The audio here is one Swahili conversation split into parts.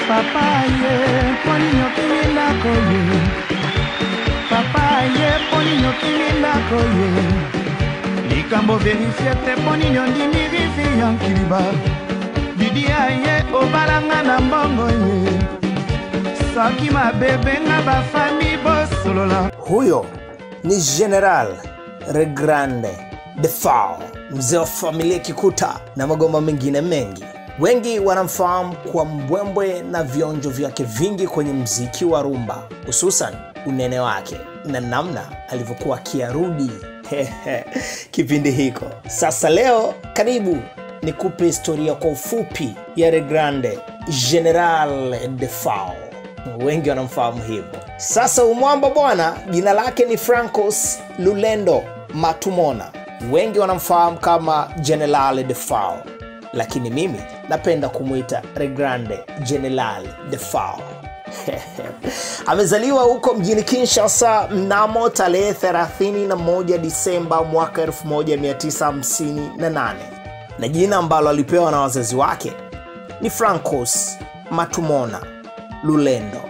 Papa ye poni yokinda koye. Papa ye poni yokinda koye. Likambo vérifie te poni nyondimi rifi yankiliba. Didia ye obalanga na mbongo ye. Soki mabebe na bafami bosolola. Huyo ni General Regrande Defao, mzee wa familia Kikuta na magoma mengine mengi. Wengi wanamfahamu kwa mbwembwe na vionjo vyake vingi kwenye mziki wa rumba, hususan unene wake na namna alivyokuwa akiarudi kipindi hiko. Sasa leo karibu nikupe historia kwa ufupi ya Regrande General Defao. Wengi wanamfahamu hivyo. Sasa umwamba bwana, jina lake ni Francos Lulendo Matumona. Wengi wanamfahamu kama General Defao, lakini mimi napenda kumuita Regrande General Defao. Amezaliwa huko mjini Kinshasa mnamo tarehe 31 Disemba mwaka 1958, na jina ambalo alipewa na wazazi wake ni Francos Matumona Lulendo.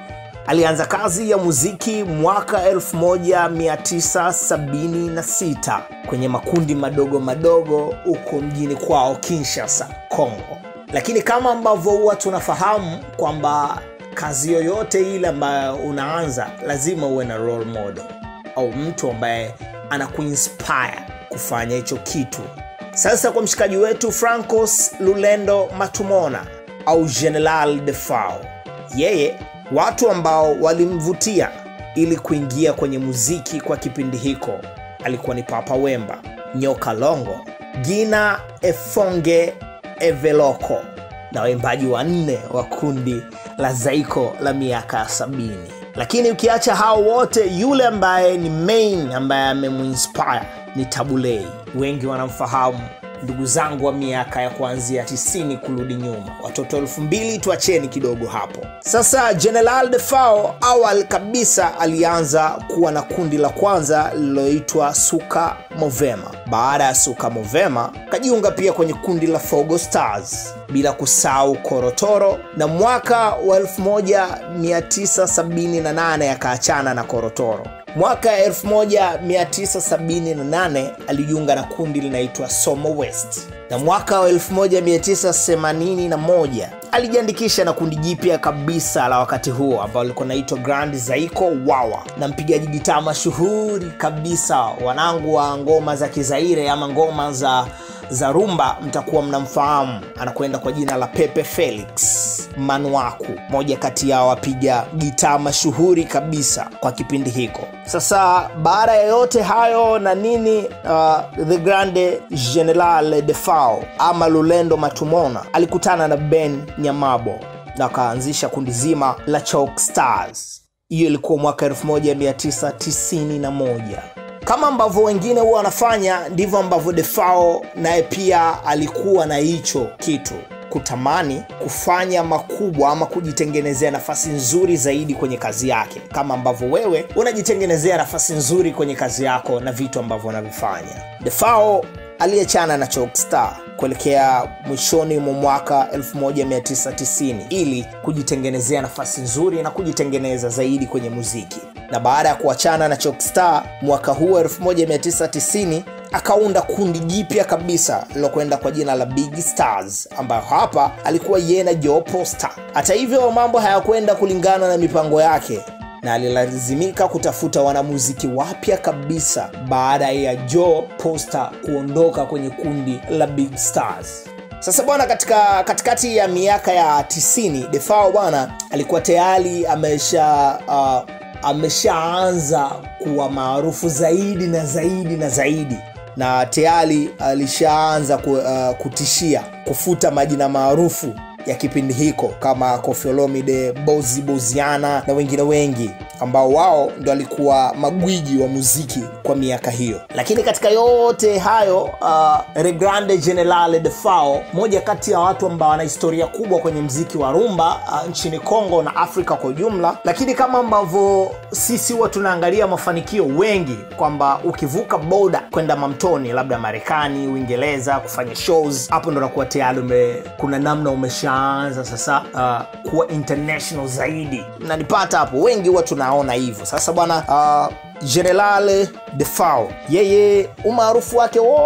Alianza kazi ya muziki mwaka 1976 kwenye makundi madogo madogo huko mjini kwao Kinshasa, Kongo. Lakini kama ambavyo huwa tunafahamu kwamba kazi yoyote ile ambayo unaanza lazima uwe na role model au mtu ambaye anakuinspire kufanya hicho kitu. Sasa kwa mshikaji wetu Francos Lulendo Matumona au General Defao, yeye watu ambao walimvutia ili kuingia kwenye muziki kwa kipindi hiko alikuwa ni Papa Wemba, Nyoka Longo, Gina Efonge Eveloko na waimbaji wanne wa kundi la Zaiko la miaka 70. Lakini ukiacha hao wote, yule ambaye ni main ambaye amemuinspire ni Tabu Ley. Wengi wanamfahamu, ndugu zangu wa miaka ya kuanzia 90 kurudi nyuma. Watoto 2000 tuacheni kidogo hapo. Sasa General Defao awali kabisa alianza kuwa na kundi la kwanza liloitwa Suka Movema. Baada ya Suka Movema kajiunga pia kwenye kundi la Fogo Stars, bila kusahau Korotoro, na mwaka wa 1978 akaachana na Korotoro. Mwaka 1978 alijiunga na kundi linaitwa Somo West. Na mwaka wa 1981 alijiandikisha na kundi jipya kabisa la wakati huo ambalo lilikuwa linaitwa Grand Zaiko Wawa, na mpigaji gitaa mashuhuri kabisa, wanangu wa ngoma za Kizaire ama ngoma za rumba mtakuwa mnamfahamu, anakwenda kwa jina la Pepe Felix Manuaku, moja kati ya wapiga gitaa mashuhuri kabisa kwa kipindi hiko. Sasa baada ya yote hayo na nini, The Grande General Defao ama Lulendo Matumona alikutana na Ben Nyamabo na akaanzisha kundi zima la Chalk Stars. Hiyo ilikuwa mwaka 1991. Kama ambavyo wengine huwa wanafanya, ndivyo ambavyo Defao naye pia alikuwa na hicho kitu, kutamani kufanya makubwa ama kujitengenezea nafasi nzuri zaidi kwenye kazi yake, kama ambavyo wewe unajitengenezea nafasi nzuri kwenye kazi yako na vitu ambavyo unavifanya. Defao aliachana na Chalk Star kuelekea mwishoni mwa mwaka 1990 ili kujitengenezea nafasi nzuri na kujitengeneza zaidi kwenye muziki. Na baada ya kuachana na Chalk Star mwaka huo 1990, akaunda kundi jipya kabisa lilokwenda kwa jina la Big Stars, ambayo hapa alikuwa yeye na Joe Poster. Hata hivyo mambo hayakwenda kulingana na mipango yake, na alilazimika kutafuta wanamuziki wapya kabisa baada ya Joe Poster kuondoka kwenye kundi la Big Stars. Sasa bwana, katika katikati ya miaka ya 90, Defao bwana alikuwa tayari ameshaanza kuwa maarufu zaidi na zaidi na zaidi, na tayari alishaanza kutishia kufuta majina maarufu ya kipindi hiko kama Koffi Olomide, Bozi Boziana na wengine wengi ambao wao ndo alikuwa magwiji wa muziki kwa miaka hiyo. Lakini katika yote hayo, Regrande General Defao, moja kati ya watu ambao wana historia kubwa kwenye muziki wa rumba nchini Kongo na Afrika kwa ujumla. Lakini kama ambavyo sisi huwa tunaangalia mafanikio wengi kwamba ukivuka border kwenda mamtoni, labda Marekani, Uingereza kufanya shows, hapo ndo unakuwa tayari kuna namna umeshaanza akaanza sasa kuwa international zaidi. Mnanipata hapo? Wengi huwa tunaona hivyo. Sasa bwana, General Defao, yeye umaarufu wake wote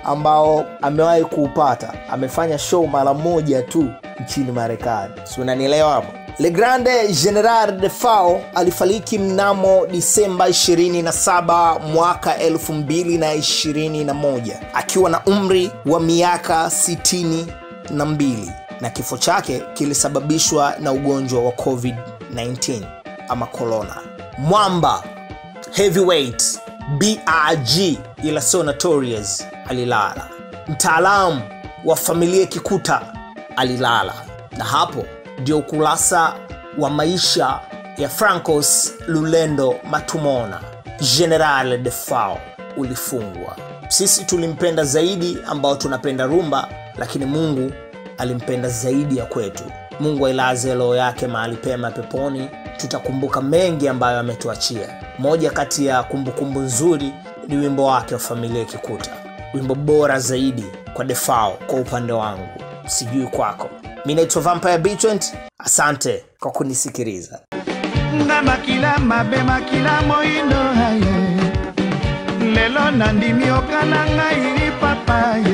ambao amewahi kuupata, amefanya show mara moja tu nchini Marekani. Si unanielewa hapo? Le Grande General Defao alifariki mnamo Disemba 27 mwaka 2021 akiwa na umri wa miaka 62, na kifo chake kilisababishwa na ugonjwa wa COVID-19 ama corona. Mwamba Heavyweight BRG, ila sio Notorious, alilala. Mtaalamu wa familia Kikuta alilala. Na hapo ndio ukurasa wa maisha ya Francos Lulendo Matumona General Defao ulifungwa. Sisi tulimpenda zaidi ambao tunapenda rumba, lakini Mungu alimpenda zaidi ya kwetu. Mungu ailaze roho yake mahali pema peponi. Tutakumbuka mengi ambayo ametuachia. Moja kati ya kumbukumbu nzuri ni wimbo wake wa familia Kikuta, wimbo bora zaidi kwa Defao kwa upande wangu, sijui kwako. Mimi naitwa Vampire B20, asante kwa kunisikiliza. Nga makila mabe makila moindo aye, lelo nandimi oka na ngai papa ye.